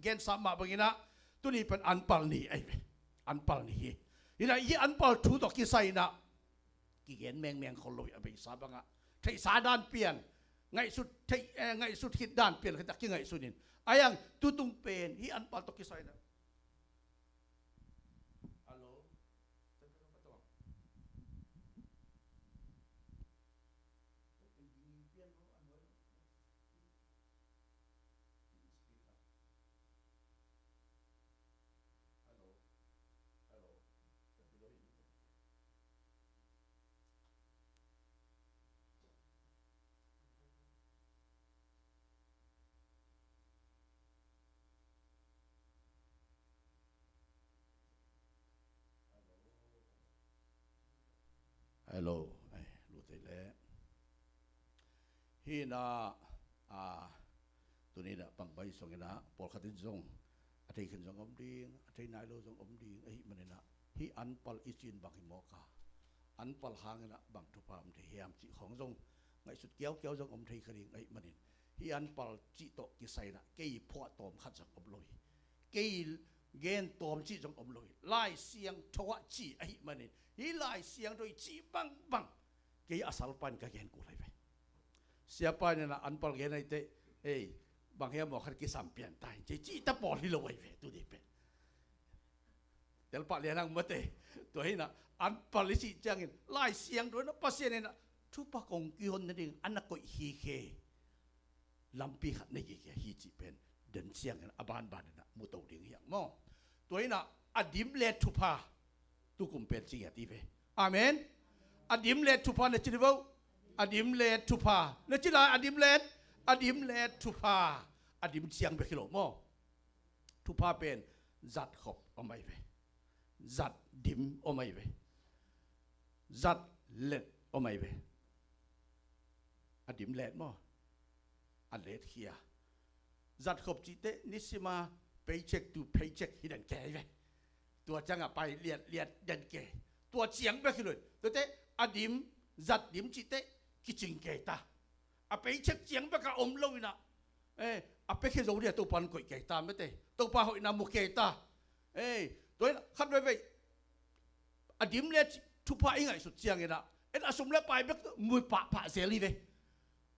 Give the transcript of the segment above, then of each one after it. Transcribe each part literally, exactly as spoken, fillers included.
Gensa mah bangin ah tuni pen anpal ni ahi ve. Anpal ni hi. Inah hih anpal thu tawh kisai inah kigen mengmeng khol lo hi. A beisa bangah theihsa dan pian, ngaihsut theih, eh, ngaihsut khit dan pian khat a kingaihsun in, a yang tutung pen hih anpal tawh kisai inah. Hello. Hello. Ai, lu thei le. Hi na, a, tuni na pangbai song ina, pawlkhat in zong a thei khin zong om ding, a thei nai lo zong om ding, ahi manina, hi anpal i cin bang hi mawk a, anpal hangina bang thupha om thei hiam cih khong zong ngaihsut kiaukiau zong om thei kha ding, ahi manin hi anpal cih tawh kisaina kei phuah tawm khat zong om lo hi. Kei gen tawm cih zong om lo hi. Lai Siangtho ah cih ahi manin, hi Lai Siangtho i cih bangbang kei a salpan ka gen kul ahi ve. Siapa nena anpal gen ahi teh, ei, bang hiam maw khat kisam pian ta hi, cih, cih ta pawl hi lo ahi ve, tu dih pen. Telpah lian ang mate. Tua hina anpal i cih ciangin Lai Siangtho na Pasian hina thupha kong kihon nading a na koih hi khe. Lampi khat nei kik hi cih pen den ciangin a banban inah mu to ding hiang maw? Tua inah a dim le thupha tukum pen ci ngiat hi ve. Amen. A dim le thupha na ci hi vo. A dim le thupha na ci lai, a dim le, a dim le thupha. A dim ciang bek hi lo maw? Thupha pen zat khop om ahi ve. Zat dim om ahi ve. Zat let om ahi ve. A dim let maw? A let khia. Zat khop cih teh nisima paycheck to paycheck hi den kei ve. Tua ciangah pai liat liat den kei. Tua ciang bek hi lo hi. Tua teh a dim, zat dim cih teh kicing kei ta. A paycheck ciang bek a om lo inah, eh, a pekhe zo dia Topan koih kei ta mate. Topa hoihna mu kei ta. Eh, tua inah khat veivei a dim le thupha i ngaihsut cianginah en a sum le pai bek mu pahpah zel hi ve.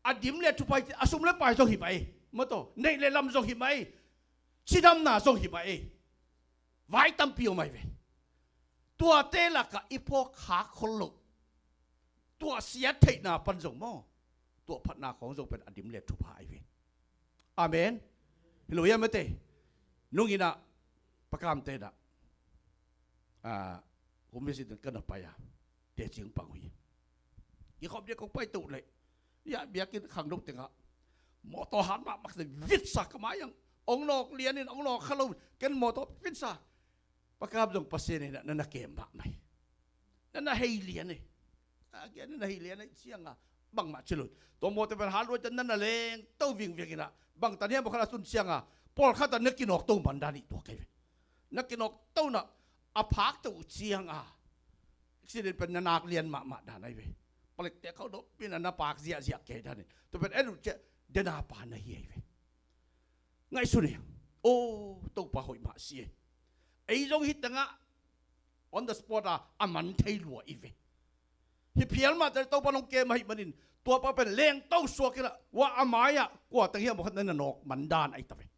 A dim le thupha i cih a sum le pai zong hi mah ei. Maw taw, neih le lam zong hi mah ei. Cidamna zong hi mah ei. Vai tampi om ahi ve. Tuate lakah i phawk khak khol loh, tua siat theihna pan zong maw, tua phatna khawng zong pen a dim le thupha ahi ve. Amen. Hi lo hiam mate? Nung inah pakamte inah, ah, home visit ka na pai a, tecing pang uh hi. Kikhop dia kong pai toh leh, ya, biakinn khangno tengah mawtaw hat mahmah sa, vitsa ka mai ang. Ong nawk lianin ong nawk kha lo, ken mawtaw vitsa. Pakam zong Pasian inah na na kem mahmah hi. Na na hei lian hi. A kia na na hei lian hi cianga bangmah ci lo. Tua mawtaw pen hat lua ciang na na lengto vingving inah bangtan hiam maw khat a tun cianga pawlkhat a na kinawkto man dan hi tua kei ve. Na kinawkto na a phakto uh cianga accident pen na nak lian mahmah dan ahi ve. Palekte khauh dawh pi na na pak ziahziah kei dan hi. Tua pen en uh ciah dena pa na hi ahi ve. Ngaihsun hi. O, Topa hoih mah si e. Ei zong hi tengah on the spot a a man thei lua i ve. Hi phial mah teh Topa nong kem ahi manin tuapa pen lengto suak inah ua a mai-ah kua teng hiam maw khat na na nawk man dan ahi ta ve.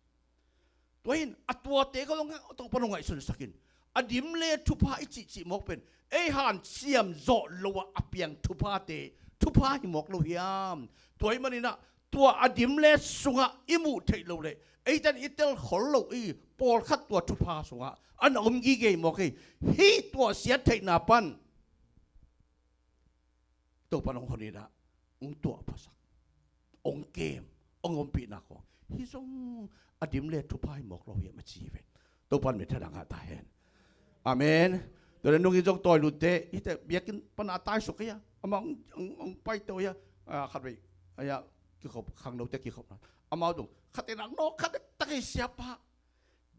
Tua hin a tuate khawng Topa nong ngaihsunsak in. A dim le thupha i cihcih mawk pen ei hanciam zawh lo ah a piang thuphate thupha hi mawk lo hiam? Tua ahi maninah tua a dim le sungah i muh theih lo leh eiten i tel khol lo i pawlkhat tua thupha sungah a na om gige mawk hi. Hih tua siat theihna pan Topa nong hon inah ong tuah phasak, ong kem, ong ompihna khawng hi zong a dim le thupha hi mawk lo hiam a ci hi ve. Topan min thadang hah ta hen. Amen. Tua le nungin zong tawi lutte hite biakinn pana a taisuk hi a, amah ong, ong, ong paito hi a, a, khat vei a, kikhop khangnote kikhopna amau zong khat in ang nawk khat dektak hi siapa.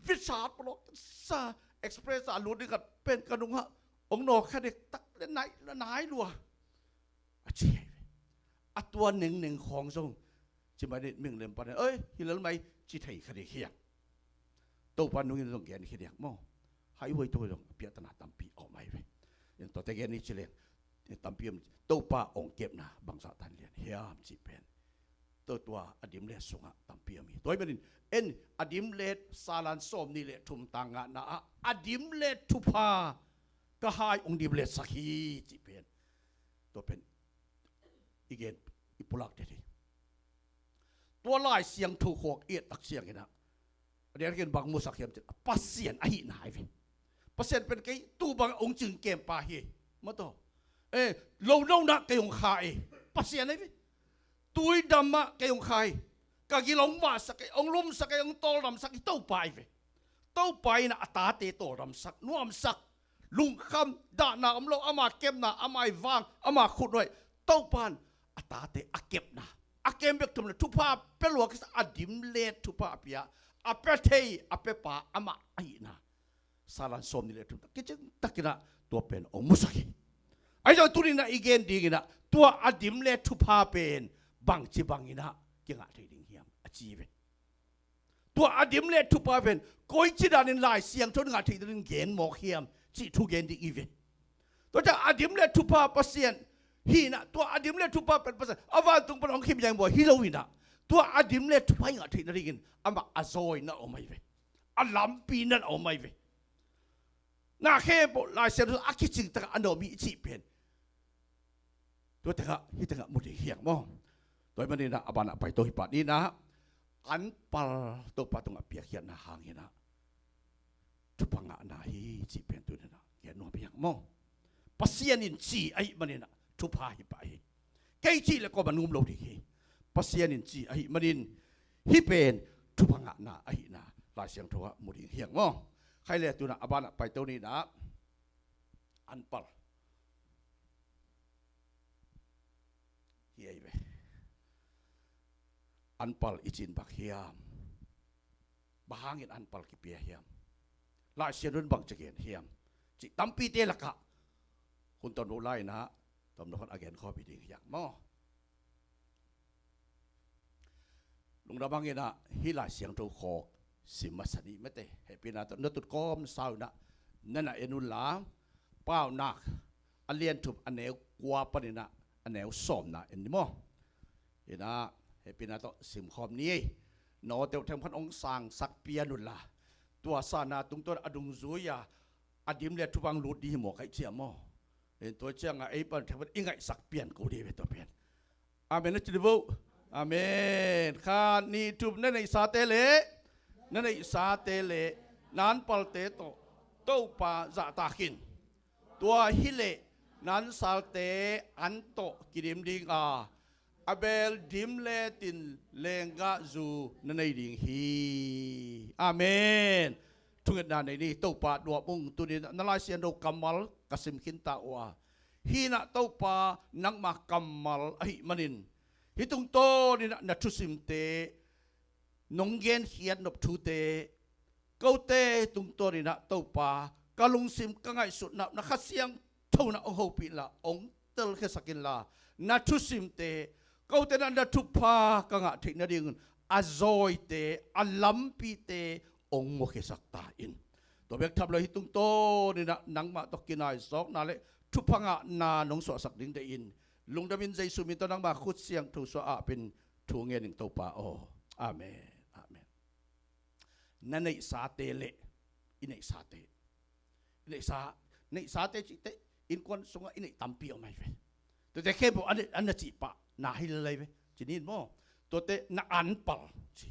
Visa pulawk sa express a lut ding khat pen ka nungah ong nawk khat dektak le nai, le nai lua. A ci hi ve. A tua nengneng khawng zong ci mai nih ming lem panin oi hi lel mai ci thei kha dik hiang. Topa nungin zong gen khit diak maw. Haihuai tawh zong a piahtana tampi a om ahi ve. Tuate gen ni ci leng tampi om. Topa hong kepna bangzah tan lian hiam cih pen, tua tua a dimlet sungah tampi om hi. Tua ahih manin en a dimlet, Salan sawmnih le thum, tang ngana ah a dimlet thupha ka hai hong dimletsak hi cih pen, tua pen i gen, i pulak det hi. Tua Lai Siangtho khawk i et tak ciangin ah, a diakdiakin bang musak hiam cih leh Pasian ahihna hi ve. Pasian pen kei tu bang hong cing kempa hi. Maw taw. Eh, lo nona kei hong kha hi. Pasian hi ve. Tui dam ah kei hong kha hi. Ka gil hong vahsak hi, hong lumsak hi, hong tawldamsak hi, Topa hi ve. Topa in ah a tate tawldamsak, nuamsak, lungkham, dahna om lo, ama kepna, ama i vang, ama khutnuai. Topa in a tate a kepna, a kem bek thum lo, thupha pia lua kisa, a dimlet thupha a pia, a pia thei, a piapa amah ahihna. Salan sawmnih le thum tak kicing takin ah tua pen hong musak hi. Ahi zong tuni in ah i gen dingin ah tua a dimlet thupha pen bangci bangin ah kingah thei ding hiam a ci ve. Tua a dimlet thupha pen koici danin Lai Siangtho in ngah theih dingin gen mawk hiam cih thu gen ding hi ve. Tua ciang a dimlet thupha Pasian hi in ah, tua a dimlet thupha pen Pasian a vantung pan hong khim hiam maw, hi lo in ah, tua a dimlet thupha i ngah theih nadingin amah a zawina om ahi ve. A lampina a om ahi ve. Na khempeuh Lai Siangtho a kicing takah a na om hi i cih pen tua tengah, hih tengah mu ding hi hang maw. Tua ahih manin ah a banah pai to hi pah ni in ah, anpal Topa tungah piakkhiatna hangin ah thupha ngahna hi cih pen tuni in ah gen nuam hi hang maw. Pasian in ci ahih manin ah thupha hi pah hi. Kei cih leh kawm a num lo ding hi. Pasian in ci ahih manin hih pen thupha ngahna ahihna Lai Siangtho ah mu ding hi hang maw. Khai le tuni in ah a banah pai to ni in ah, anpal. Hi ahi ve. Anpal i cih bang hiam? Bang hangin anpal kipia hiam? Lai Siangtho in bang ci gen hiam? Cih tampite lakah hun tomno lai in ah tomno khat a gen khawm hi ding hi hang maw. Lungdam hangin ah hih Lai Siangtho khawk sim masa ni mate. Hehpihna tawh na tutkawm sau in ah na na en un la, Paunak a lian thum a neu kua panin ah a neu sawmna en ni maw. In ah hehpihna tawh simkhawm ni ei. Nawteu themkhat hong sangsak pian un la, tua sangna tungtawn a dungzui-a a dimlet thupha hong lut ding hi maw, ka hih ciang maw. In tua ciangah ei pan themkhat i ngaihsak pian ko ding ve tua pen. Amen na ci dih vo. Amen. Khat, nih, thum, na neihsate le, na neihsate le na anpalte tawh Topa zahtak in. Tua hileh na ansalte an tawh kidim ding a, a beel dimletin lenggahzu na nei ding hi. Amen. Thungetna nei ni. Topa nuam ung, tuni in na Lai Siangtho kammal ka sim khinta uh a, hih in ah Topa nangma kammal ahih manin hih tungtawn in ah na thusimte, nong genkhiat nop thute, kote tungtawn in ah Topa ka lungsim ka ngaihsutna na Kha Siangtho in ah hong hopih inla, hong telkhiasak inla, na thusimte kote in ah na thupha ka ngah theih nadingun a zawite, a lampite hong muakhiasak ta in. Tua bek tham lo hih tungtawn in ah nangmah tawh kinaisawkna le thupha ngahna nong suahsak ding deih in, lungdamin Jesu min tawh nangma khut siangtho suah a ap in thu ngen ing Topa aw. Amen. Amen. Na neihsate le i neihsate, i neihsa, neihsate cihte innkuan sungah i neih tampi om ahi ve. Tuate khempeuh a neih, a na cih pah na hi lel ahi ve. Ci ni in maw. Tuate na anpal ci.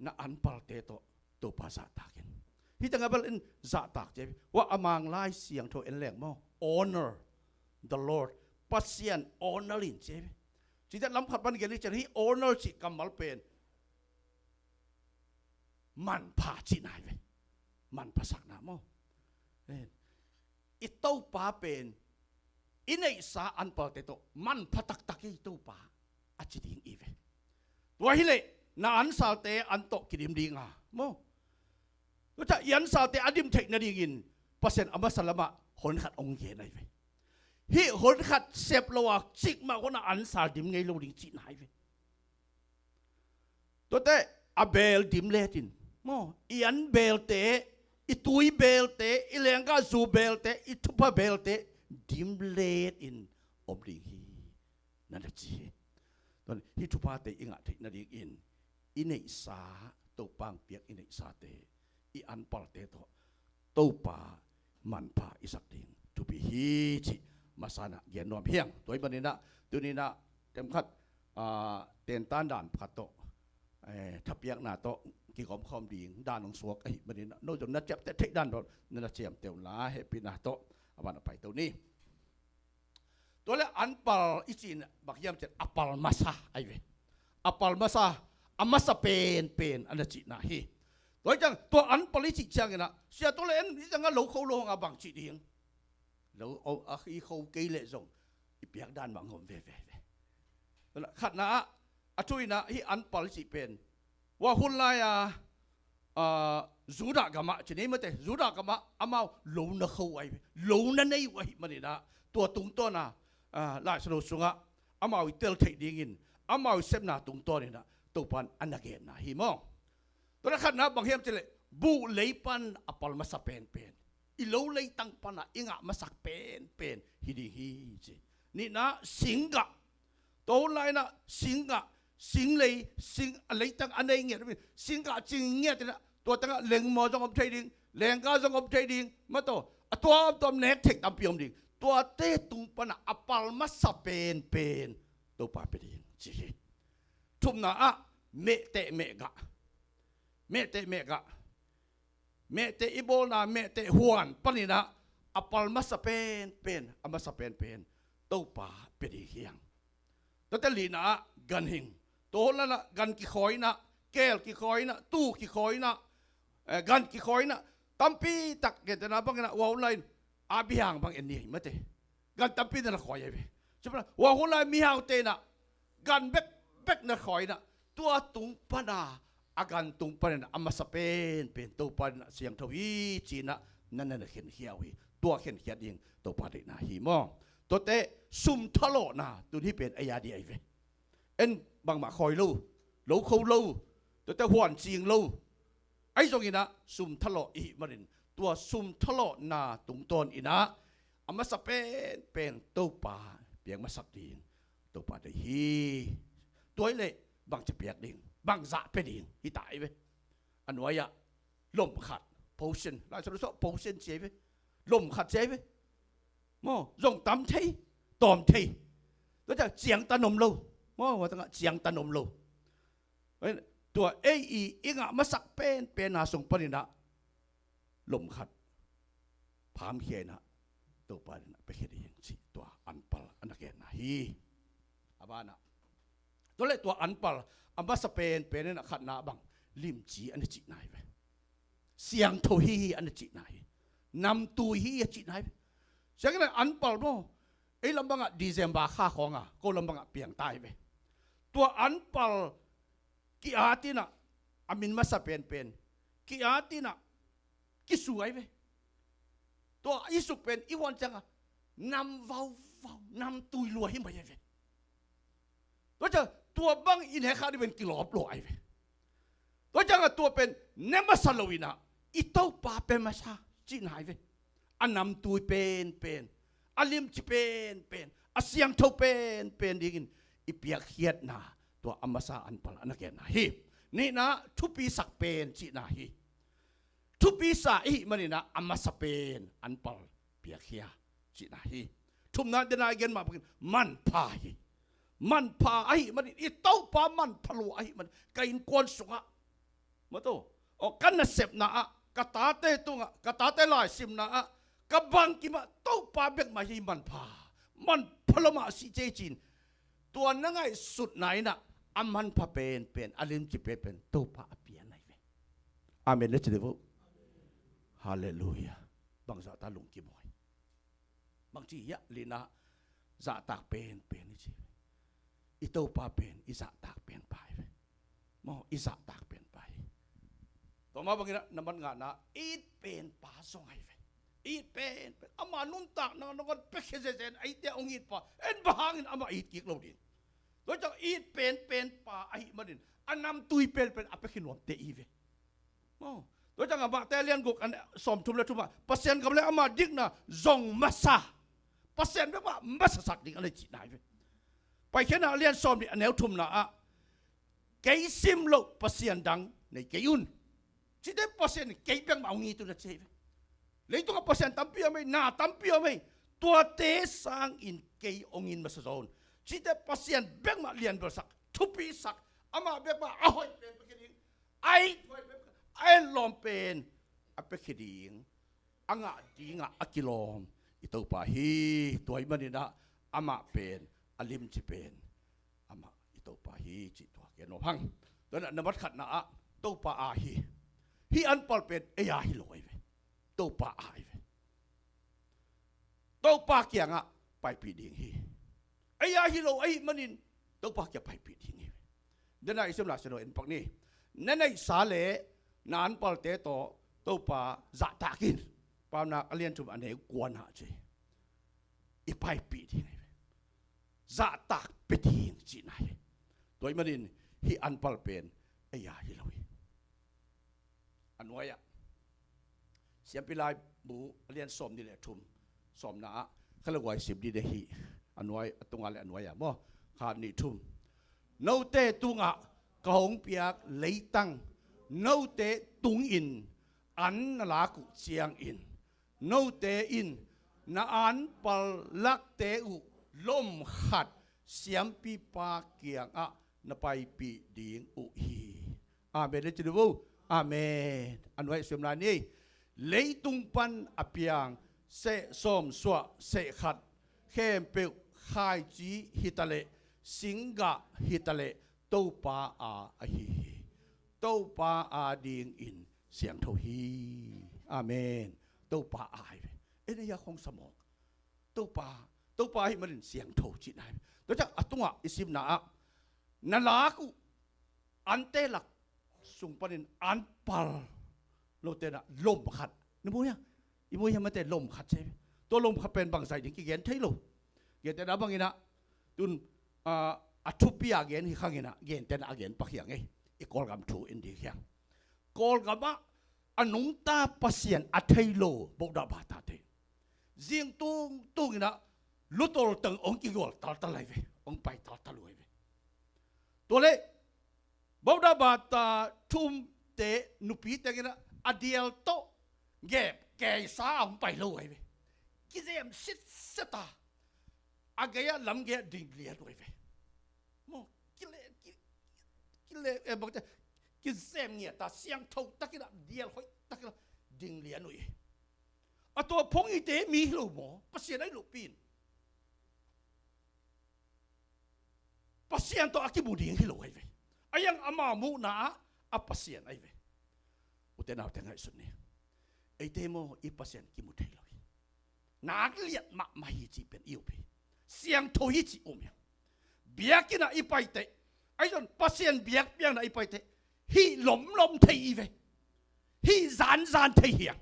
Na anpalte tawh Topa zahtak in. Hih tengah bel in zahtak ci ahi ve. Ua, a Mang Lai Siangtho en leng maw, honor the Lord. Pasian honor in ci ahi ve. Cihte lam khat pan gen hi cian, hih honor cih kammal pen manpha cihna hi ve. Manphasakna maw. Eh, i Topa pen i neihsa anpalte tawh manpha taktak hi Topa a ci ding hi ve. Tua hileh na ansalte an tawh kidim ding a maw. Tua ciang i ansalte a dim theih nadingin Pasian a masa lamah hon khat hong gen ahi ve. Hih hon khat sep lo a cikmah hon a ansal dim ngei lo ding cihna hi ve. Tuate a beel dim letin, Maw, i an belte, i tui belte, i lenggahzu belte, i thupha belte dim letin om ding hi, na na ci hi. Tua hi thuphate i ngah theih nadingin i neihsa, Topa hong piak i neihsate, i anpalte tawh Topa manpha i sak ding thupi hi cih masa-in ah gen nuam hi hang. Tua ahih manin ah tuni-in ah themkhat, ah, tentan dan khat tawh, eh, thapiakna tawh kigawmkhawm ding dan hong suak ahih manin ah no zong na ciamteh theih dan tawh na na ciamteh unla hehpihna tawh a ban a paito ni. Tua leh anpal i cih in bang hiam cih leh a pal masa ahi ve. A pal masa, a masa penpen a na cihna hi. Tua hi ciang tua anpal i cih ciangin ah, sia, tua leh en hi ciang a lo kho lo hang a bang cih ding? Lo, o, a i kho kei leh zong i piak dan mah hong om veve ve. Tua leh khatna ah, a thu in ah hih anpal i cih pen, tua hun lai-a, ah, Judah gamah ci ni mate, Judah gamah amau lo na kho uh ahi, lo na nei uh ahih manin ah tua tungtawn a, ah, Lai Siangtho sungah amau i tel theih dingin amau i sepna tungtawn in ah Topa in a na genna hi maw. Tua leh khatna bang hiam cih leh buh lei pan a pal masa penpen, i lo leitang pan a i ngah masak penpen hi ding hi ci. Nihna, singgah. Tua hun lai-in ah singgah, singlei, sing, a leitang a nei ngiat, singgah cing ngiat in ah, tua tengah lengmaw zong om thei ding, lenggah zong om thei ding, maw, tua a tuamtuam nek theih tampi om ding. Tuate tung pan a a pal masa penpen Topa pia ding ci hi. Thumna ah mehteh mehgah. Mehteh mehgah. Mehteh i bawlna, mehteh huan panin ah a pal masa penpen, a masa penpen Topa pia ding hi hang. Tuate lina ah ganhing. Tua hun lai-in ah gan kikhawi in ah, keel kikhawi in ah, tuu kikhawi in ah, eh, gan kikhawi in ah, tampi tak gentehna bangin ah tua hun lai-in a bihang bang en ni hi mate. Gan tampi na na khawi ahi ve. Tua hun lai mihaute in ah gan bekbek na khawi in ah, tua tung pan a, a gan tung panin ah a masa penpen Topa in ah siangtho hi ci-in ah na na na khenkhia uh hi. Tua khenkhiat ding Topa deihna hi maw. Tuate sum thalawhna tun hih pen ei a ding ahi ve. En bangmah khawi lo, lo kho lo, tuate huan cing lo. Ahi zongin ah sum thalawh i hih manin tua sum thalawhna tungtawn in ah a masa penpen Topa piak masak ding Topa deih hi. Tua hi leh bangci piak ding, bang zah pia ding hi ta ahi ve. A nuai-ah lom khat, potion, Lai Siangtho sungah potion ci ahi ve. Lom khat ci ahi ve. Maw, zong tam thei, tawm thei. Tua ciang ciangtan om lo. Maw, tua tangah ciangtan om lo. Tua ei i, i ngah masak penpen a sung panin ah lom khat phamkhia in ah Topa in ah piakhia ding cih tua anpal a na genna hi. A banah, tua leh tua anpal a masa penpen in ah khatna bang, limci a na cihna hi ve. Siangtho hi hi a na cihna hi. Namtui hi a cihna hi ve. Siangin ah anpal maw, ei lam bangah December kha khawng a, ko lam bangah piang ta hi ve. Tua anpal ki-at in ah a min masa penpen ki-at in ah kisu ahi ve. Tua i suk pen i huan ciangah nam vauvau, namtui lua hi mai ahi ve. Tua ciang tua bang i ne kha ding pen kilawp lua ahi ve. Tua ciangah tua pen ne masa lo in ah i Topa pia masa cihna ahi ve. A namtui penpen, a limci penpen, a siangtho penpen dingin i piakkhiatna tua a masa anpal a na genna hi. Nihna, thupisak pen cihna hi. Thupisa i hih manin ah a masa pen anpal piakkhia cihna hi. Thumna, dena i gen mah bangin manpha hi. Manpha ahih manin, i Topa manpha lua ahih manin ka innkuan sungah, maw, tua, aw, ka nasepna ah, ka tate tungah, ka tate laisimna ah, ka bangkim ah Topa bek mah hi manpha. Manpha lua mah si cei cin. Tua na ngaihsutna in ah a manpha penpen, a limci penpen Topa a pia na hi ve. Amen na ci dih vo. Halleluiah. Bang zahta lungkim aw hi. Bangci hiah lina, zahtak penpen i ci. I Topa pen i zahtak penpa hi ve. Maw, i zahtak penpa hi. Tua mah bangin ah na man ngahna, it penpa zong ahi ve. It penpen, ama nuntakna nangawn piakhia zenzen, eite hong itpa, en bang hangin amah it kik lo ding? Tua ciang it penpenpa ahih manin a namtui penpen a piakhia nuamte i hi ve. Oh, tua ciang a Mate a lian guk a sawm thum le thum ah Pasian gam le ama dikna zong masa, Pasian bek mah masasak ding a nei cihna hi ve. Paikhiatna a lian sawm nih a neu thumna ah kei sim loh pasian dang nei kei un. Cite Pasian in kei bek mah hong it un a ci hi ve. Leitungah pasian tampi om ei, na tampi om ei, tuate sangin kei hong it masa zaw un. Cite Pasian bek mah lianbelsak, thupisak, amah bek mah a hoih pen pia khia ding, a it hoih pen, a et lawm pen a pia khia ding, a ngah dingah a kilawm i Topa hi. Tua ahih manin ah amah pen a limci pen, amah i Topa hi cih tua gen nuam hang. Tua na, nambat khatna ah Topa aa hi. Hih anpal pen ei aa hi lo ahi ve. Topa aa ahi ve. Topa kiangah paipih ding hi. Ei aa hi lo ahih manin Topa kiang paipih ding hi. Dena i sim lai sia lo en pak ni. Na neihsa le na anpalte tawh Topa zahtak in. Paunak a lian thum a neu kuana ci. I paipih ding hi. Zahtak pia ding cihna hi. Tua ahih manin hih anpal pen ei aa hi lo hi. A nuai-ah Siampi Laibu a lian sawm nih le thum, sawmna ah kha le guai sim dih deh hi. A nuai, a tungah le a nuai-ah maw, kha nih thum. Note tungah ka hong piak leitang note tungin an na lak uh ciangin note in na anpal lakte uh lom khat siampipa kiangah na paipih ding uh hi. Amen. Le ci dih vo. Amen. A nuai-ah sim lai ni. Leitung pan a piang seh, sawm, suah, seh khat khempeuh, khaici hi ta leh, singgah hi ta leh, Topa aa ahi hi. Topa aa dingin siangtho hi. Amen. Topa aa hi ve. En ei aa khong sa mawk. Topa, Topa ahih manin siangtho cihna hi ve. Tua ciang a tungah i simna ah na lak uh ante lak sung panin anpal lote na lom khat. Na mu hia? I mu hia mate lom khat ci hi ve. Tua lom khat pen bangzah ding kigen thei lo. Gentehna bangin ah tun, ah, a thupi a gen hi khangin ah gentehna a gen pak hi hang ei. I Kawlgam thu en dih hi hang. Kawlgamah a nungta Pasian a thei lo Buddha batate zing tung tungin ah lutol teng hong kigual taltal ahi ve. Hong pai taltal uh ahi ve. Tua leh Buddha bata thumte nupi tengin ah a dial tawh gep keisa a hong pai lo ahi ve. Kizem sitset a, a gei-ah lam gei-ah ding lian uh ahi ve. Maw, kile, ki, kile, eh, bangte, kizem ngiat a, siangtho takin ah, dial hoih takin ah ding lian uh hi. A tua phongite mi hi lo maw, Pasian ahi lopi in. Pasian tawh a kimu ding hi lo ahi ve. A iang amau muhna ah a Pasian ahi ve. Ute naute ngaihsun ni. Eite maw i Pasian kimu thei lo hi. Nak liat mahmah hi cih pen i up hi. Siangtho hi cih um hi. Biakinn ah i paiteh, ahi zong Pasian biakpiakna i paiteh, hih lomlom thei hi ve. Hih zanzan thei hi hang.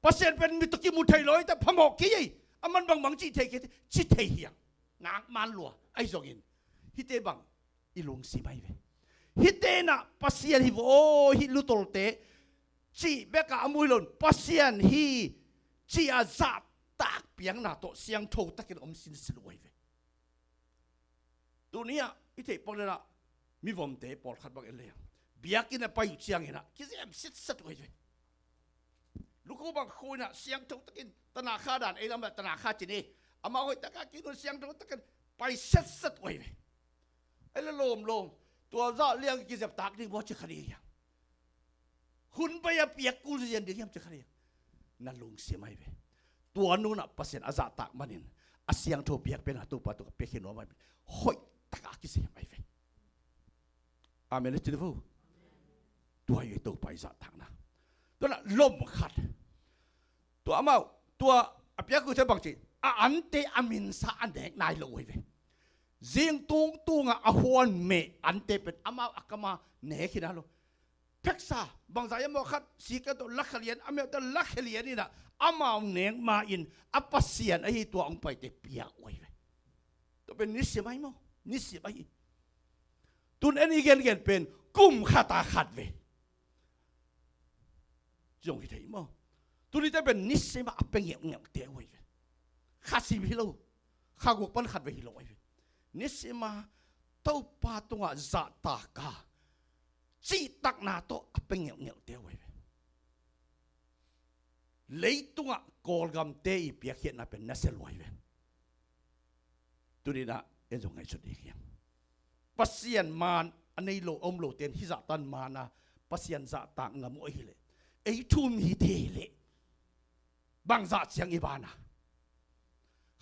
Pasian pen mit tawh kimu thei lo hi teh phamawh kei ei. A man bangbang cih thei kei teh ci thei hi hang. Ngak man lua ahi zongin hihte bang i lungsim ahi ve. Hihte na Pasian hi vo, hih lutolte cih bekah a mu hi lo in Pasian hi cih a zahtak piakna tawh siangtho takin om sinsen uh ahi ve. Tuni-ah i theih pak leh ah mivomte pawlkhat bang en leh biakinn a pai uh ciangin ah kizem sitset uh ahi ve. Lukhu bang khu in ah siangtho takin tanakha dan ei lam ah tanakha ci ni. Amau hoih taka kinu siangtho takin pai setset uh ahi ve. Ei le lawmlawm tua zah liang kizep tak ding maw ci kha ding hiam? Hun pai a piak kul zian ding hiam ci kha ding hiam? Na lungsim ahi ve. Tua nunah Pasian a zahtak manin a siangtho biakpiakna Topa tungah piakhia nuam ahi ve. Hoih taka a kisem ahi ve. Amen. Ci ni vo. Tua hi ve Topa i zahtakna. Tua na lom khat. Tua amau, tua a piak uh te bang ci, a ante a minsa a nek nai lo uh ahi ve. Zing tung tungah a huan meh ante pen amau a kama nek hi na lo. Pheksa bangzah i a mawh khat sika tawh lakhia lian, a meh tawh lakhia lian in ah amau nek ma in a Pasian ahi tua hong paite piak uh ahi ve. Tua pen nisim ahi maw? Nisim ahi. Tun en i gengen pen kum khat a khat ve. Ci zong hi thei maw. Tuni te pen nisim a a pia ngeungeu te uh ahi ve. Kha sim hi lo. Kha guk pan khat vei hi lo ahi ve. Nisim a Topa tungah zahtak a cihtakna tawh a pia ngeungeu te uh ahi ve. Leitungah Kawlgamte i piakkhiatna pen nasia lua hi ve. Tuni-in ah en zong ngaihsut ding hi hang. Pasian maan a nei lo, a om lo ten hih zahtan maan a Pasian zahtak ngam uh ahih leh, ei thu-um hite hi leh bangzah ciang i ban a?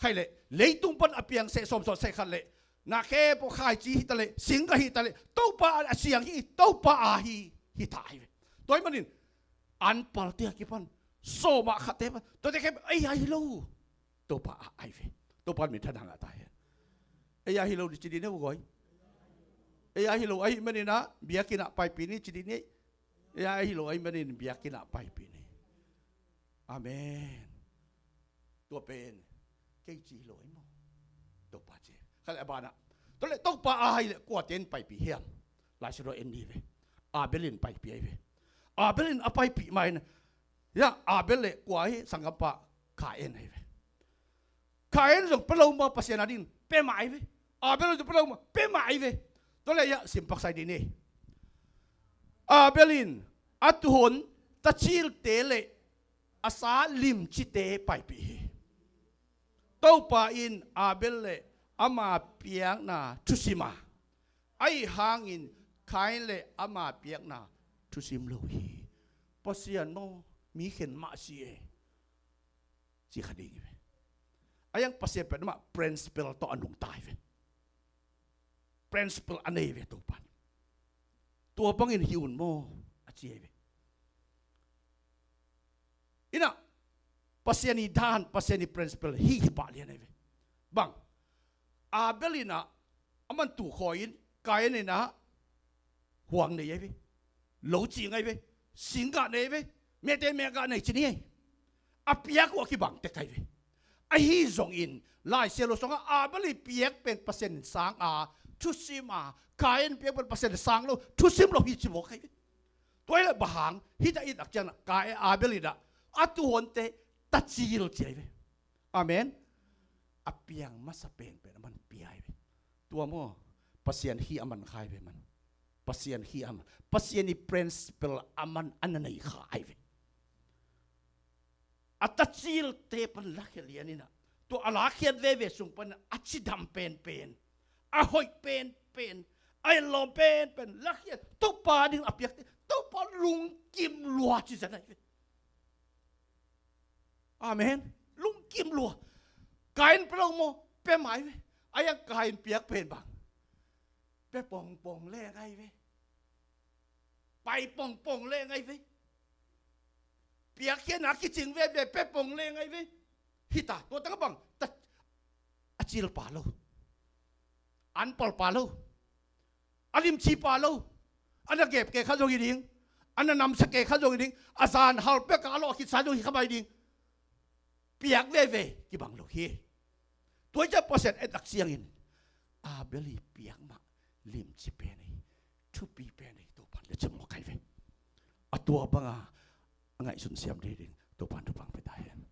Khaih leh leitung pan a piang seh, sawm sawt seh khat leh, na khe pawh khaici hi ta leh, singgah hi ta leh, Topa a siang hi, Topa a hi, hi ta ahi ve. Tua ahih manin an palte a kipan, sawm ah khatte pan, tuate khe ei a hi lo. Topa a ahi ve. Topa min thang a ta hen. Ei a hi lo ding ci ding ni uh guai. Ei a hi lo ahih manin ah biakinn ah paipih ni ci ding ni. Ei a hi lo ahih manin biakinn ah paipih ni. Amen. Tua pen kei ci hi lo ahi maw. Topa ci. Khaih leh a ban ah, tua leh Topa a ahi leh kuate in paipih hiam? Lai Siangtho en ni ve. Abel in paipih ahi ve. Abel in a paipih ma in, ya, Abel leh kua hi? Sanggampa Kain ahi ve. Kain zong pia lo mah, Pasian a ding pia mah ahi ve. Abel zong pia lo mah, pia mah ahi ve. Tua leh ya, sim paksa ding ni. Abel in a tuuhon tacilte leh a sa limcite paipih hi. Topa in Abel leh ama piakna thusim a, ahih hangin Kain leh ama piakna thusim lo hi. Pasian maw, mi khen mah si e, ci kha ding hi ve. A yang Pasian pen amah principle tawh a nungta hi ve. Principle a nei ve Topa in. Tua bangin hi un maw, a ci hi ve. In ah Pasian i dan, Pasian i principle hi, hi pah lian ahi ve. Bang, Abel in ah aman tuu khawi in, Kain in ah huang nei ahi ve. Lo cing ahi ve. Singgah nei ahi ve. Mete mehgah nei ci ni ahi. A piak uh a kibang tek ahi ve. Ahi zongin Lai Siangtho sungah Abel i piak pen Pasian in sang a, thusim a, Kain piak pen Pasian in sang lo, thusim lo hi ci mawk ahi ve. Tua ahih leh bang hang hih tak, hih tak ciang ah Kain, Abel in ah a tuuhonte tacil ci ahi ve. Amen. A piang masa penpen aman pia ahi ve. Tua maw, Pasian hi a man kha ahi ve man. Pasian hi a man, Pasian i principle aman a na nei kha ahi ve. A tacilte pan lakhia lian in ah, tua a lakhiat veve sung pan a cidam penpen, a hoih penpen, a etlawm penpen lakhia, Topa ding a piakte, Topa lungkim lua ci zan ahi ve. Amen. Lungkim lua. Kain pia lo maw, pia mah ahi ve. A yang Kain piak pen bang, pia pongpong leng ahi ve. Pai pongpong leng ahi ve. Piakkhiatna kicing veve, pia pong leng ahi ve. Hi ta, tua tangah bang, ta, a cil pah lo. An pal pah lo. A limci pah lo. A na gep kei kha zong hi ding. A na namsia kei kha zong hi ding. A zan hal pek a lawh khitsa zong hi kha mai ding. Piak veve kibang lo hi. Tua hi ciang Pasian et lak ciangin Abel i piak mah limci pen hi, thupi pen hi, Topan le cimawk kai ve. A tua banga a ngaihsun siam ding ding Topan thupha pia ta hen.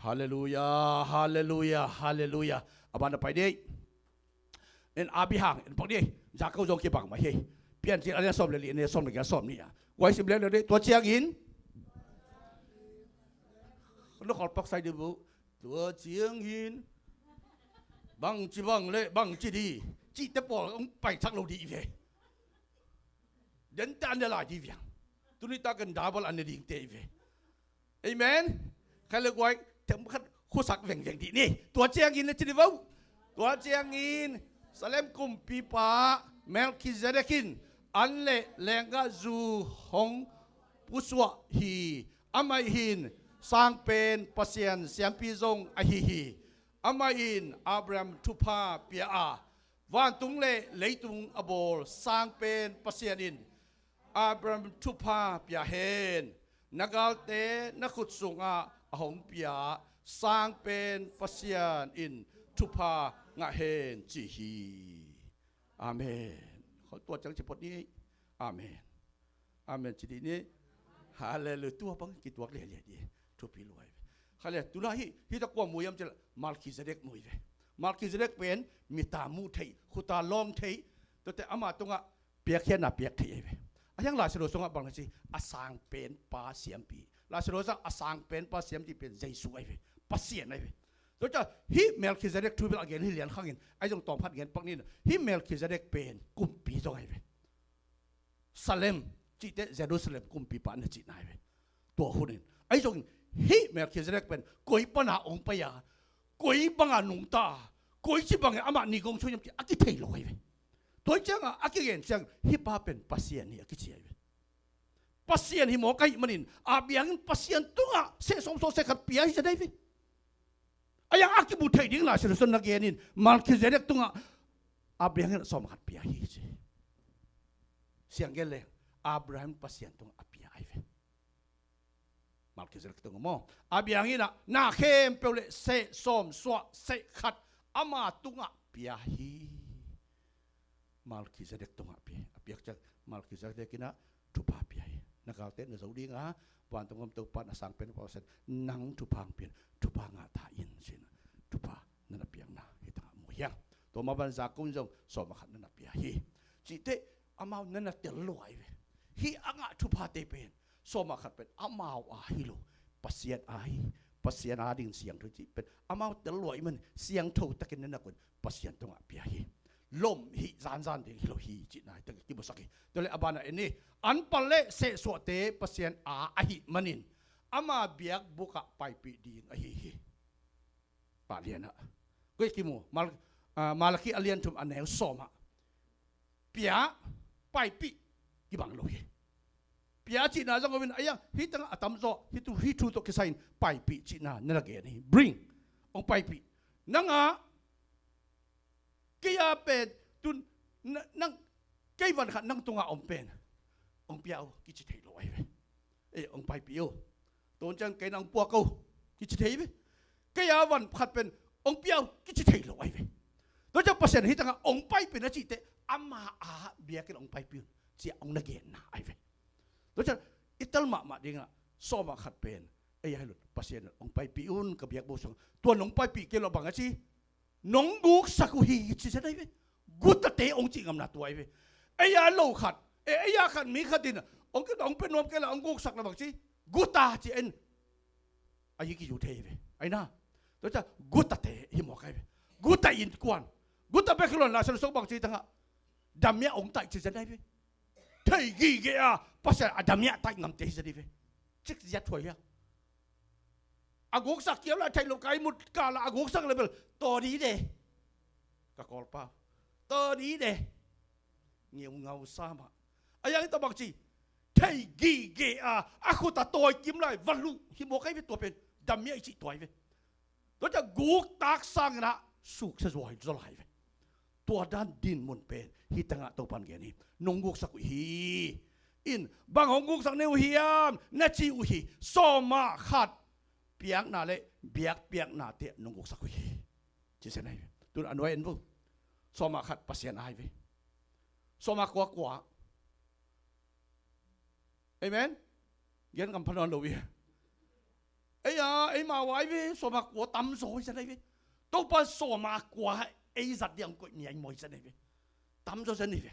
Halleluia, halleluia, halleluia. A ban a pai dih. En a bihang en pak dih. Jakob zong kibang mah hi. Piancil a lian sawm le li, a lian sawm le giat, sawm nih a. Guai sim le le dih. Tua ciangin na khol pak sai dih bu. Tua ciangin bangci bang le bangci dih cihte pawl hong paithak lo dih ve. Dente an ne lai dih viang. Tuni takin double an ne dingte ve. Amen. Khai le guai, themkhat khuasak vengveng dih ni. Tua ciangin le ci dih vo. Tua ciangin Salem kumpipa Melkhizedek in an le lenggahzu hong pusuah hi. Amah in sangpen Pasian siampi zong ahi hi. Amah in Abraham thupha pia a, vantung le leitung a bawl sangpen Pasian in Abraham thupha pia hen. Na galte na khut sungah a hong pia sangpen Pasian in thupha ngah hen ci hi. Amen. Khol tua ciang ci phot ni. Amen. Amen ci dih ni. Halleluiah. Tua bang kituak lialia di. Thupi lua hi ve. Halleluiah. Tuna hi, hi ta kua mu hiam cih leh Melkhizedek mu hi ve. Melkhizedek pen mita mu thei, khuta lawng thei, tuate ama tungah piakkhiatna piak thei ahi ve. A hiang Lai Siangtho sungah bang na ci, a sang pen pa siampi. Lai Siangtho sungah a sang pen pa siampi pen Jesu ahi ve. Pasian ahi ve. Tua ciang hih Melkhizedek thu bel a gen hi lian khangin, ahi zong tawm khat gen pak ni. Hih Melkhizedek pen kumpi zong ahi ve. Salem cihte Jerusalem kumpipa na cihna hi ve. Tua hunin ahi zongin hih Melkhizedek pen koi pana ong pai a, koi banga nungta a, koi ci bangin amah ni gong sung hiam cih a kithei lo ahi ve. Tua hi ciangah a kigen ciang hih pa pen Pasian hi a kici ahi ve. Pasian hi mawk ahih manin a biangin Pasian tungah seh sawm sawm seh khat pia hi zia dai ve. A yang a kimu thei ding Lai Siangtho na genin Melkhizedek tungah a biangin sawm khat pia hi ci. Siang gen leng Abraham Pasian tungah a pia ahi ve. Melkhizedek tungah maw, a biangin ah na khempeuh le seh sawm suah seh khat ama tungah pia hi. Melkhizedek tungah pia hi. A piak ciang Melkhizedek in ah thupha pia hi. Na galte na zo ding a, vantung gam Topa na sang pen Pasian nang thupha hong pia in, thupha ngah ta in ci-in thupha na na piakna hi tangah mu hiang. Tua mah bang Jakob in zong sawm a khat na na pia hi. Cihte amau na na tel lua ahi ve. Hih a ngah thuphate pen sawm a khat pen amau a hi lo, Pasian a hi. Pasian a ding siangtho cih pen amau tel lua ahih man siangtho takin na na koih Pasian tungah pia hi. Lom hih zanzan ding hi lo hi cihna hi tak kimusak hi. Tua leh a banah en ni, an pal le sehsuahte Pasian a ahih manin ama biakbukah paipih ding ahi hi. Pah lianah koi kimu Mal-, ah, Malakhi a lian thum a neu sawmah pia paipih kibang lo hi. Pia cihna zong om in a yang hih tangah a tamzaw hih thu, hih thu tawh kisai in paipih cihna na na gen hi. Bring, hong paipih. Nangah kei a pen tun na, nang kei van khat nang tungah om pen hong pia uh kici thei lo ahi ve. Ei, hong paipih uh. Tua ciang kei nang puak uh kici thei ve. Kei a van khat pen hong pia uh kici thei lo ahi ve. Tua ciang Pasian hih tangah hong paipih na cihte ama a biakinn hong paipih un ci-a hong na genna ahi ve. Tua ciang i tel mahmah dingah sawm a khat pen ei a hi lo Pasian hong paipih un ka biakbuk sungah. Tua nong paipih kei lo bang a ci, nong guksak uh hi ci zen ahi ve. Gutate hong cih ngamna tua ahi ve. Ei a lo khat, e, ei a khat mi khat in hong kit hong pia nuam kei la hong guksak la bang ci, guta ci en. A yi kiyu thei ve. Ai na. Tua ciang gutate hi mawk ahi ve. Guta innkuan. Guta bek hi lo in Lai Siangtho sung bang ci tangah damiah hong taih ci zen ahi ve. Thei gige a Pasian a damiah taih ngamte hi zen ahi ve. Cik ziat huai hiang. A guksak kiam la thei lo kai mut ka la a guksak le bel tawh dide. Ka kawlpa tawh dide. Ngiau ngau sa mah. A yang hi ta bang ci, thei gige a a khut a tawi kim lai va luh hi mawk ahi ve. Tua pen damiah i cih tua ahi ve. Tua ciang guktak sangin ah suksia zuai zaw lai ve. Tua dan dinmun pen hih tangah Topan gen hi. Nong guksak uh hi. In bang hong guksak ne uh hiam na ci uh hi. Sawm a khat piakna le biakpiaknate nong guksak uh hi. Ci zen ahi ve. Tun a nuai en vo. Sawm a khat Pasian ahi ve. Sawm a kua kua. Amen. Gen ngam pha nawn lo hi. Ei a, ei mau ahi ve, sawm a kua tamzaw hi zen ahi ve. Topa sawm a kua ei zat ding hong koih mi ahi maw hi zen ahi ve. Tamzaw zen ahi ve.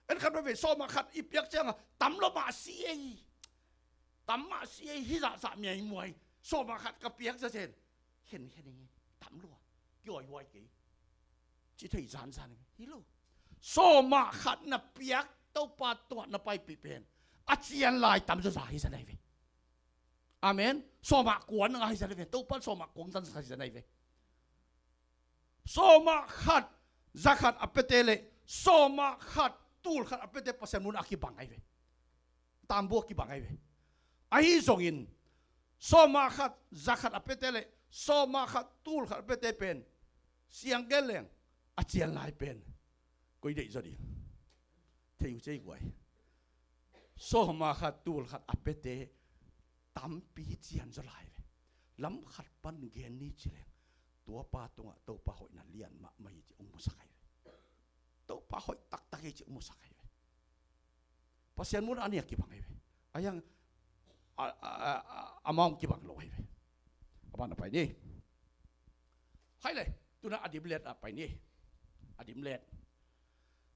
En khat ve, sawm a khat i piak ciangah tam lo mah si ei. Tam mah si ei, hi zahzah mi ahi maw hi. Sawm a khat ka piak zazen. Khen khen hi, tam lua. Kiawihuai kei. Ci thei zanzan hi lo. Sawm a khat na piak Topa tungah na paipih pen a cian lai tam zawza hi zen ahi ve. Amen. Sawm a kua na ngah hi zen ahi ve. Topa sawm a kua hong zanzan hi zen ahi ve. Sawm a khat za khat a piate le sawm a khat tul khat a piate Pasian mun a kibang ahi ve. Tambu a kibang ahi ve. Ahi zongin sawm a khat za khat a piate le sawm a khat tul khat a piate pen siang gen leng a cian lai pen koi deih zaw ding. Thei uh cei guai. Sawm a khat tul khat a piate tampi cian zaw lai ve. Lam khat pan gen ni ci leng Topa tungah Topa hoihna lian mahmah hi ci hong musak ahi ve. Topa hoih taktak hi ci hong musak ahi ve. Pasian mun a nia kibang ahi ve. A yang a, a, a, a, amau kibang lo hi ve. A ban a pai ni. Hai le, tuna a dimlet a pai ni. A dimlet.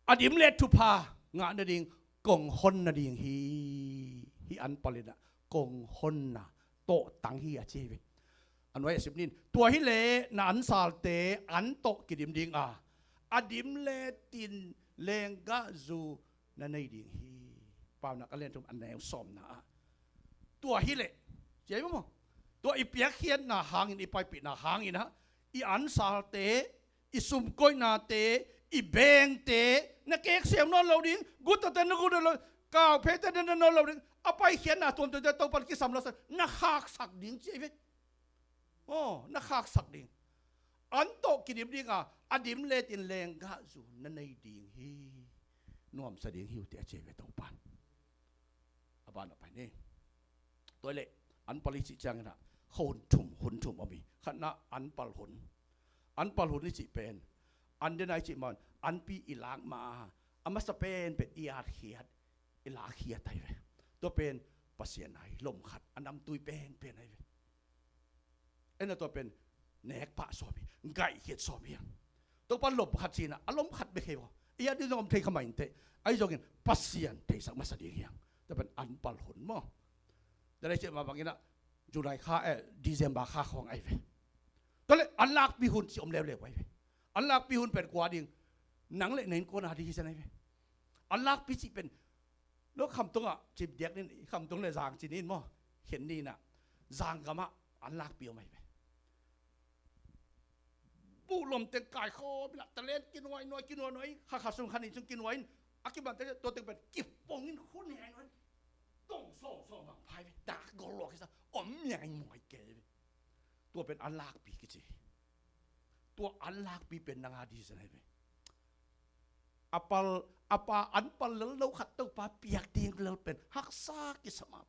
A dimlet thupha ngah nading kong hon nading hi. Hih an pal in ah kong honna tawhtang hi a ci hi ve. A nuai a sim nin. Tua hi leh na ansalte an tawh kidim ding a, a dimlet in lenggahzu na nei ding hi. Paunak a lian thum a neu sawmna ah. Tua hi leh, ci hi maw? Tua i piakkhiatna hangin, i paipihna hangin ah, i ansalte, i sumkoihnate, i bengte, na keksiam nawn lo ding, guttate na guttate lo, kauphete na nawn lo ding, a paikhiatna tuamtuamte Topan kisam lo sa, na khaksak ding ci hi ve. Aw, na khaksak ding. An tawh kidim ding a, a dimlet in lenggahzu na nei ding hi. Nuamsa ding hi uh teh a ci hi ve Topan. A ban a pai ni. Tua hi leh, an pal i cih ciangin ah, hun thum, hun thum om hi. Khatna, an pal hun. An pal hun i cih pen, an dena i cih man, anpi i lak ma a, a masa penpen i atkhiat, i lakkhiat ahi ve. Tua pen, Pasian ahi, lomkhat, a namtui penpen ahi ve. En a tua pen, nekpah sawm hi, gaihkhiat sawm hi hang. Topan lomkhat cihna, a lomkhat bek hi vaw. I a ding zong om thei kha mah inteh. Ahi zongin, Pasian theisak masa ding hi hang. Tua pen, an pal hun maw. Tua leh cih mah bangin ah, July kha, eh, December kha khawng ahi ve. Tua leh, an lakpi hun cih om leuleu ahi ve. An lakpi hun pen kua ding, nang leh na innkuan a ding hi zen ahi ve. An lakpi cih pen, no khamtung ah, cip diak nin, khamtung leh zang ci nin maw. Khen nin ah, zang gam ah, an lakpi om ahi ve. Buh lom teng kaikhawm in ah, talent kinuai nuai, kinuai nuai, kha kha sung kha nih sung kinuai in, a kiban teng, tua teng pen, kipong in khun heng nuai. Tong sawm sawm bang phai ve, dak gol luak kisa, om miai muai kei ve. Tua pen an lakpi kici. Tua an lakpi pen nang a ding zen ahi ve. A pal, a pa an pal lel lo khat Topa piak ding lel pen haksa kisam a.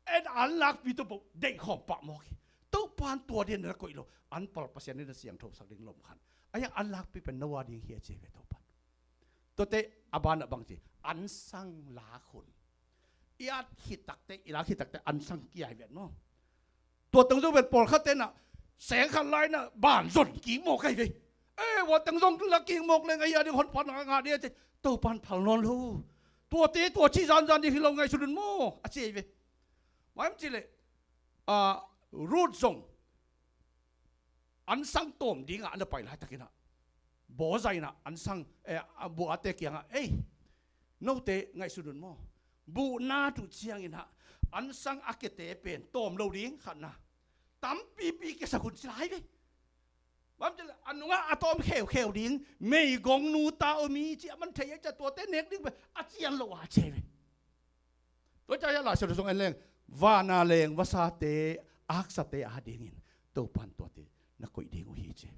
En an lakpi tua bawh deih khawm pah mawk hi. Topan tua ding na koih lo. An pal Pasian in na siangthosak ding lomkhat. A yang an lakpi pen no a ding hi a ci hi ve Topan. Tuate a ban ah bang ci. An sang lak hun. I at khit takte, i lak khit takte an sang kia hi vet maw. Tua teng zong vet pawlkhat te na, seng khat lai na, ban zon kik mawk ahi ve. Eh, tua teng zong la kik mawk leng, a hi a ding honphatna ngah ding a ci, Topan phal nawn lo. Tuate, tua ci zanzan ding hi lo ngaihsun un maw, a ci ahi ve. Maiam ci leh, ah, Ruth zong, an sang tawm dingah a na pai laitakin ah, Boaz in ah an sang, eh, a Boaz te kiangah, ei, note ngaihsun un maw? Buhna tuh ciangin ah, an sang a kiate pen tawm lo ding khatna. Tampipi kiasak hun ci lai ve. Bang ci leh, a nungah a tawm kheukheu ding, meigong nu ta om hi ci a man thei a, cia tuate nek ding pen a cian lo a ci ve. Tua ciang hiah Lai Siangtho sung en leng, vana leng vasate, aksate a dingin Topan tuate na koih ding uh hi ci.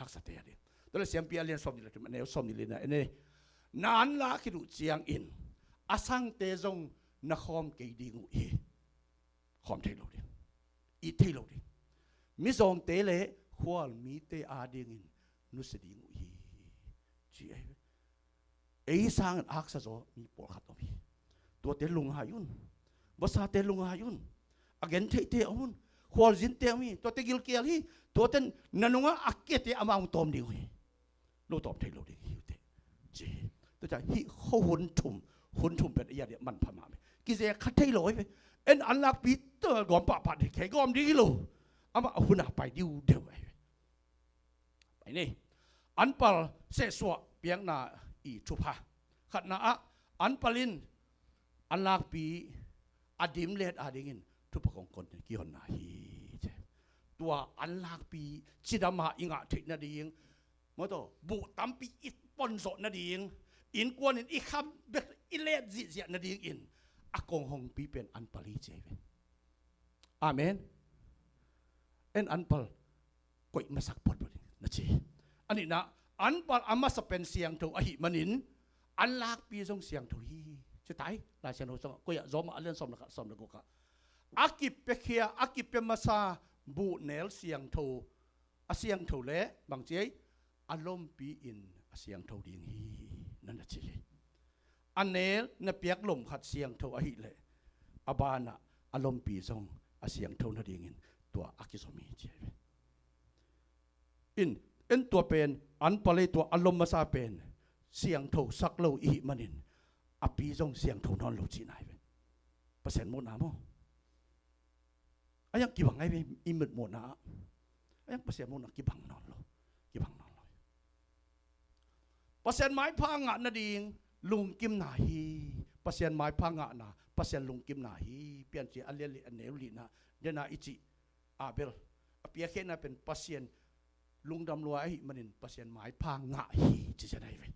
Aksate a ding. Tua leh Siampi a lian sawm nih le thum, a neu sawm nih le li na en e. Na an lak khit uh ciangin a sangte zong na khawm kei ding uh hi. Khawm thei lo ding. It thei lo ding. Mizawngte le khualmite a dingin nusia ding uh hi. Ci ahi ve. Ei sangin aksa zaw mi pawlkhat om hi. Tuate lungngai un. Vasate lungngai un. A gentheihte om un. Khualzinte om hi. Tuate gilkial hi. Tuate na nungah a kiate amau tawm ding uh hi. No tawm thei lo ding hi uh teh. Ci hi. Tua ciang hih kho hun thum, hun thum pen a ia ding manpha mahmah. Kizek kha thei lo ahi ve. En an lakpi tua gawm pahpah ding kei gawm ding hi lo. Amah a hun a pai diudeu ahi ve. Pai ni. An pal sehsuah piakna i thupha. Khatna ah an pal in an lakpi a dimlet a dingin thupha kong kon kihonna hi. Tua an lakpi cidam a i ngah theih nading, maw taw, buh tampi i pon zawh nading, innkuan in i kham bek i let zihziah nadingin a kong hongpi pen an pal hi ci ahi ve. Amen. En an pal koih masak phot phot ding na ci. A nihna, an pal a masa pen siangtho ahih manin an lakpi zong siangtho hi. Ci tai, Lai Siangtho sungah, koi ah, Rom ah a lian sawm le khat, sawm le guk ah. A kipiakhia, a kipia masa buhnel siangtho, a siangtho leh bang ci ei, a lompi in a siangtho ding hi, na na ci hi. A nel na piak lom khat siangtho ahih leh, A banah a lompi zong a siangtho nadingin tua a kizom hi ci ahi ve. In, en tua pen, an palei tua a lom masa pen siangtho sak lo i hih manin a pi zong siangtho nawn lo cihna hi ve. Pasian muhna maw? A yang kibang ahi ve, i mit muhna ah. A yang Pasian muhna kibang nawn lo. Kibang nawn lo. Pasian maipha ngah nading lungkimna hi. Pasian maipha ngahna, Pasian lungkimna hi. Piancil a lian li a neu lina dena i cih Abel a piakhehna pen Pasian lungdam lua ahih manin Pasian maipha ngah hi ci cian ahi ve.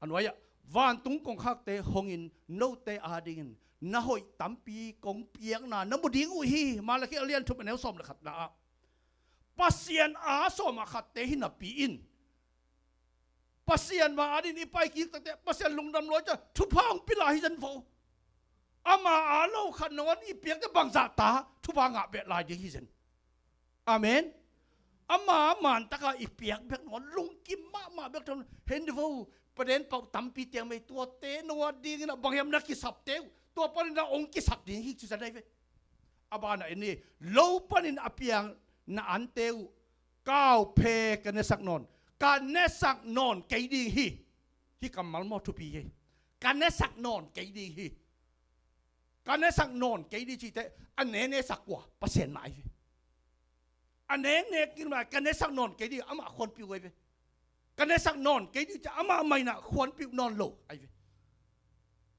A nuai-ah vantung kongkhakte hongin note adingin na hoih tampi kong piakna na mu ding uh hi. Malakhi a lian thum a neu sawm le khatna ah Pasian a sawm a khatte hi napi in Pasian ma adin i pai kik takte Pasian lungdam lua cia thupha hong pila hi zan vo. Ama a lo khat nangawn i piakte bangzah ta thupha ngah beh lai ding hi zan. Amen. Ama man taka i piak bek nangawn lungkim mahmah bek thon hen vo. Paden pauh tampi tiang mei tuate no adingin a bang hiam na kisapte uh tua panin a hong kisap ding hi ci zan ahi ve. A banah en ni lo panin a piang na ante uh Kau phe ka nesak nawn, ka nesak nawn kei ding hi. Hi kammal maw thupi hi. Ka nesak nawn kei ding hi. Ka nesak nawn kei ding cihte a ne nesak kua Pasian mah ahi ve. A ne ne kin mah ka nesak nawn kei ding amah khuanpi uh ahi ve. Ka nesak nawn kei ding cih amah maina khuanpi uh nawn lo ahi ve.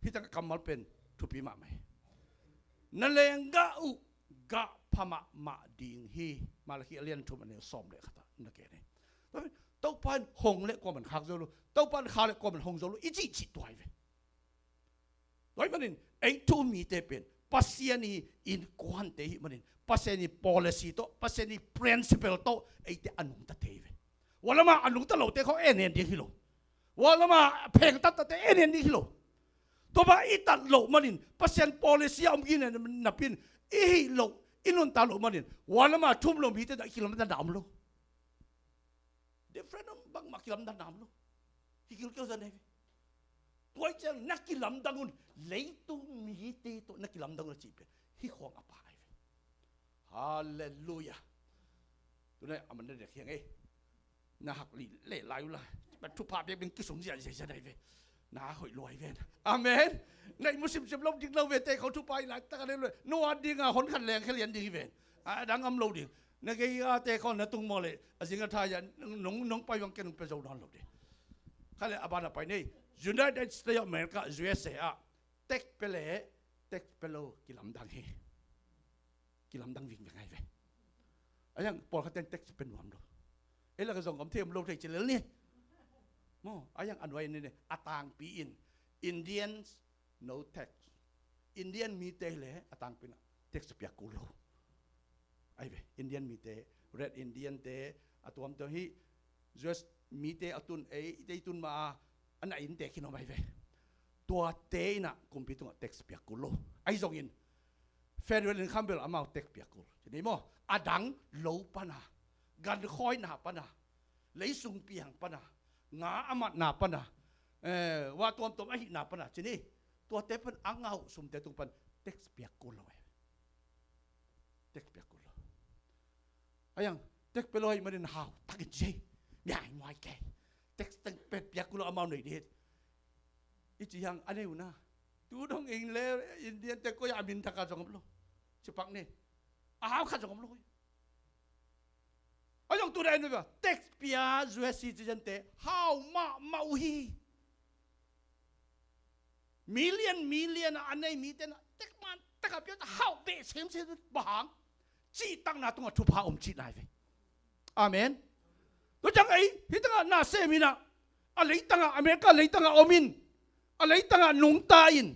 Hi tak kammal pen thupi mahmah hi. Na lenggah uh gah pha mahmah ding hi. Malakhi a lian thum a neu sawm le khat ah na ke nei. Topa in hong le kuaman khak zo lo. Topa in kha le kuaman hong zo lo i cih cih tua hi ve. Tua hi manin ei thu mite pen Pasian i innkuante hi manin Pasian i policy tawh Pasian i principle tawh eite a nungta thei ve. Walama a nungta lote khawng en en ding hi lo. Walama phengtat tate en en ding hi lo. Tua bang i tat loh manin Pasian policy a om gine napin i hih loh i nunta loh manin walama thum lo mite dah i kilamdanna om lo. Different om bangmah kilamdanna om lo. Hi kilkel zan ahi ve. Tua i ciang na kilamdang un leitung mite tawh na kilamdang un a cih pen hi khawng a pa ahi ve. Halleluia. Tunai a man na dek hiang ei. Na hak lih leh lai uh la. Thupha biakbing kisung ziahziah zia dai ve. Na hoih luai ven. Amen. Na i mu simsim lo dik lo ve te khawng thupha i lai taka leh luai. Noah dinga hon khat leng khe lian ding hi ven. A dang am lo ding. Na gei a te khawng na tung maw leh a zing a tha ya nong nong pai bang ken nong pe zo nawn lo ding. Kha leh a ban a pai nei. United States of America, U S A ah tek pe leh tek pe lo kilamdang hi. Kilamdang vingveng ahi ve. A yang pawlkhat ten tax pe nuam lo. Ei lak zong om thei om lo thei ci lel ni. Maw a yang a nuai ni ni a tangpi in Indians no tax. Indian mite le a tangpi in tax piak kul lo. Ahi ve Indian mite Red Indian te a tuamtuam hi U S mite a tun ei te i tun ma a a na innte khin om ahi ve. Tuate in a kumpi tungah tax piak kul lo. Ahi zongin federal income bel amau tax piak kul. Ci ni maw a dang lo pana gankhawina pana leisung piang pana nga a matna pana eh, wa tuamtuam ahihna pana ci ni tuate pan a ngah uh sumte tung pan tax piak kul lo ahi ve. Tax piak kul lo. A yang tax pe lo ahi manin hau takin ci. Miai muai ke. Tax tax pe piak kul lo amau nei dih. I ci hiang a nei uh na. Tu dong ing le Indian te ko ya a min taka zong om lo. Ci pak ni. A hau khat zong om lo. A zong tu dai nu ba tax pia U S citizen te hau mahmah uh hi. Million million a nei mite na tek man taka pia ta hau beh semsem bang hang cihtakna tungah thupha om cihna hi ve. Amen. Tua ciang ei hih tangah na sem in ah a leitangah America leitangah om in a leitangah nungta in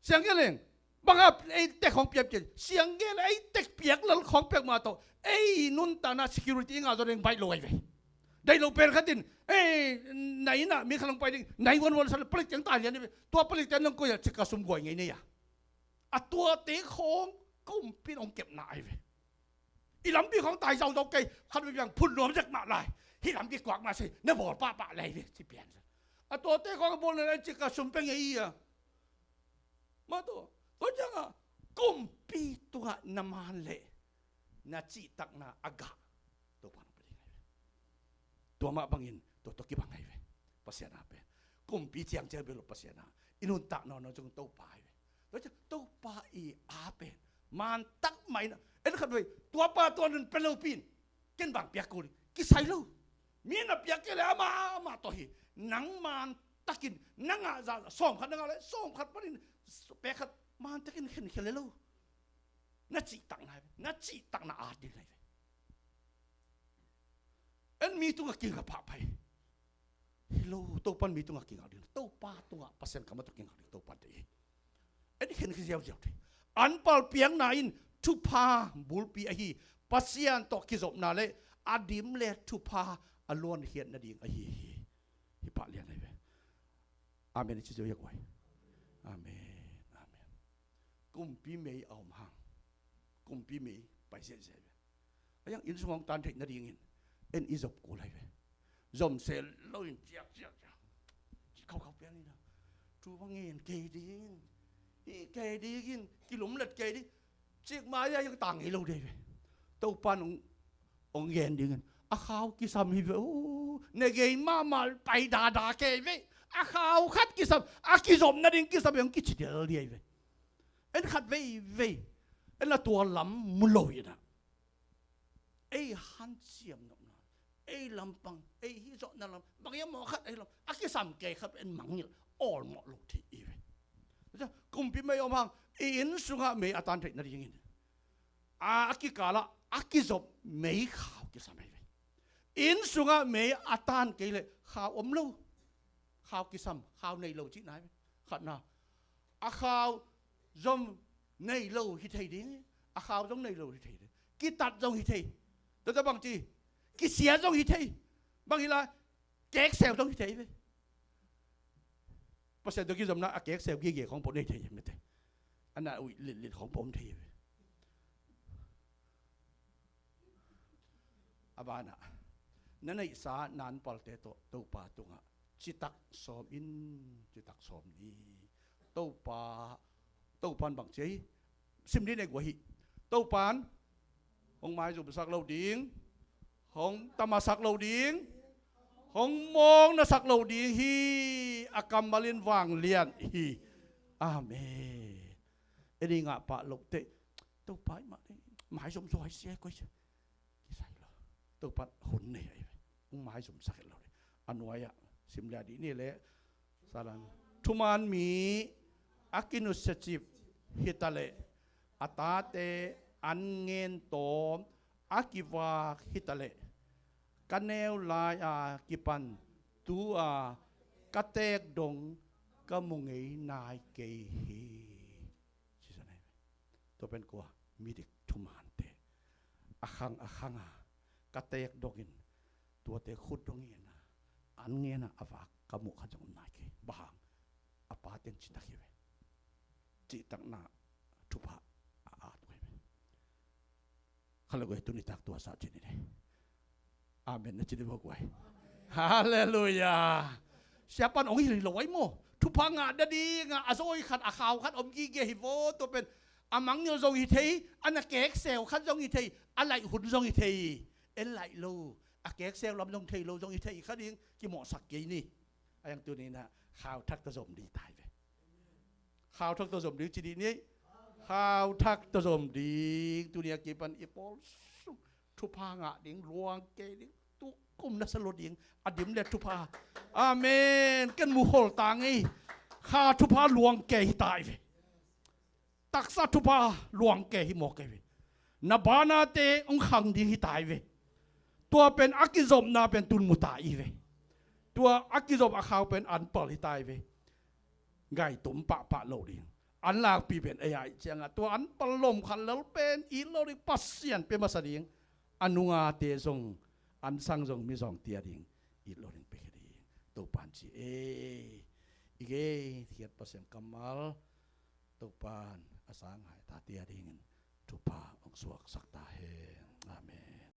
siangge leng banga ei tek khawng piak piak siangge le ei tek piak lal khawng piak mah tawh ei nuntakna security i ngah zaw deng baih lo ahi ve. Daih lo pen khatin ei na innah mi khalong pai ding nai wan wan sa le palik tiang tai lian ahi ve. Tua palik tiang nang koiah cika sum guai ngei nei a a tuate khawng kumpi in hong kepna ahi ve. I lampi khawng tai zauzau kei khat ve piang phun nuam zek mah lai. Hih lampi kuak mah sei na bawl pahpah lai ve ci pian a tuate khawng a bawl na lai cika sum peng ei a Tua, tua ciangah kumpi tungah na man leh na cihtakna a gah Topa nong pia ding ahi ve. Tua mah bangin tua tawh kibang ahi ve. Pasian a pen kumpi ciangciang bel lo, Pasian a i nuntak nawn lo zong Topa ahi ve. Tua ciang Topa i a pen mantak mah in, en khat vei, tuapa tua nong pia lopi in ken bang piak kul ding, kisai lo. Mi na piak kei leh amah, amah tawh hi. Nang mantakin na ngah zah, sawmkhat na ngah leh sawmkhat panin pek khat mantakin khenkhia leh lo. Na cihtakna ahi ve, na cihtakna a ding ahi ve. En mi tungah kingak pahpah hi lo. Topan mi tungah kingak ding, Topa tungah, Pasian kamah tawh kingak ding Topan deih hi. En khenkhia ziauziau thei. Anpal piakna in thupha bulpi ahi, Pasian tawh kizopna leh a dim leh thupha a luankhiat nading ahi hi. Hi pah lian ahi ve. Amen i ci ziau hiak uai. Amen, amen. Kumpi mei a om hang, kumpi mei pai ziahziah hi ve. A hiang inn sung hong tan theih nadingin en i zop kul ahi ve. Zom se lo in ciak ciak ciak, ci khaukhau pian in a, thu va ngen kei ding, hih kei dingin kilumlet kei ding, cikmah a hiang tang ngei lo ding ahi ve. Topan hong, hong ngen dingin a khau kisam hi ve. Uh, ne gei mahmah pai dada kei ve. A khau khat kisam, a kizop nading kisam hi hong kici del ding ahi ve. En khat veivei, en la tua lam mu lo in a, ei hanciam nopna, ei lampang, ei hih zawhna lam, bang hiam maw khat ahi lam, a kisam kei khat en mangngilh awlmawh lo thei hi ve. Kumpi mei om hang, i inn sungah mei a tan theih nadingin a, a kikalah a kizop mei khau kisam ahi ve. Inn sungah mei a tan kei leh khau om lo. Khau kisam, khau nei lo cihna ahi ve. Khatna, a khau zong nei lo hi thei ding, a khau zong nei lo hi thei ding. Kitat zong hi thei. Tua tua bang ci, kisia zong hi thei. Bang hi lai, kekseu zong hi thei ve. Pasian tawh kizopna a kekseu gige khong pawh nei thei hi mete. A na uih litlit khong pawh om thei hi ve. A banah na neihsa na anpalte tawh Topa tungah citak sawm in, citak sawm ni. Topa, Topan bang ci hi, sim dih ne guah hi. Topan hong maizumsak lo ding, hong tamasak lo ding, hong mawknasak lo ding hi. A kammal in vanglian hi. Amen. Ei ding ngah pah loh teh Topa i mah ding maizum zo hai sia koi sia. Kisai lo. Topa hun nei ahi ve. Hong maizumsak het lo ding. A nuai-ah sim lian dih ni leh, salan, thuman mi a kinusiacip hi taleh, a tate an ngen tawm a kivak hi taleh, ka neu lai-a kipan tu-a ka teek dong ka mu ngei nai kei hi. Tua pen kua? Midik thumante. A khang a khang a ka teek dongin, tuate khut dongin a, an ngen a a vak ka muh khat zong om nai kei. Bang hang? A pa teng citak hi ve. Cihtakna thupha a at uh hi ve. Kha le guai tuni tak tua sa cin hi ne. Amen na ci dih bawk guai. Halleluiah. Siapan hong hilh hi lo ai maw? Thupha ngah nading a, a zawi khat a khau khat om gige hi vaw. Tua pen a mangngilh zong hi thei, a na kekseu khat zong hi thei, a laih hun zong hi thei. En laih lo, a kekseu lam zong thei lo zong hi thei kha ding, kimawhsak kei ni. A hiang tuni in a khau thak tawh zom ding ta hi ve. Khau thak tawh zom ding ci dih ni. Khau thak tawh zom ding. Tuni a kipan i pawl sung thupha ngah ding, luang kei ding, tu kum na sa lo ding. A dim le thupha. Amen. Ken mu khol ta ngei. Kha thupha luang kei hi ta hi ve. Taksa thupha luang kei hi mawk kei ve. Na banate hong khang ding hi ta hi ve. Tua pen a kizopna pen tun mu ta hi ve. Tua a kizop a khau pen anpal hi ta hi ve. Ngaitum pahpah lo ding. An lakpi pen ei a ih ciangah tua anpal lom khat lel pen it lo ding, Pasian pia masa ding. A nungate zong, an sang zong, mizawngte a ding it lo ding, pia khe ding. Topan ci ei. I gei thiat Pasian kammal Topan a sang hai tate a dingin thupha hong suaksak ta hen. Amen.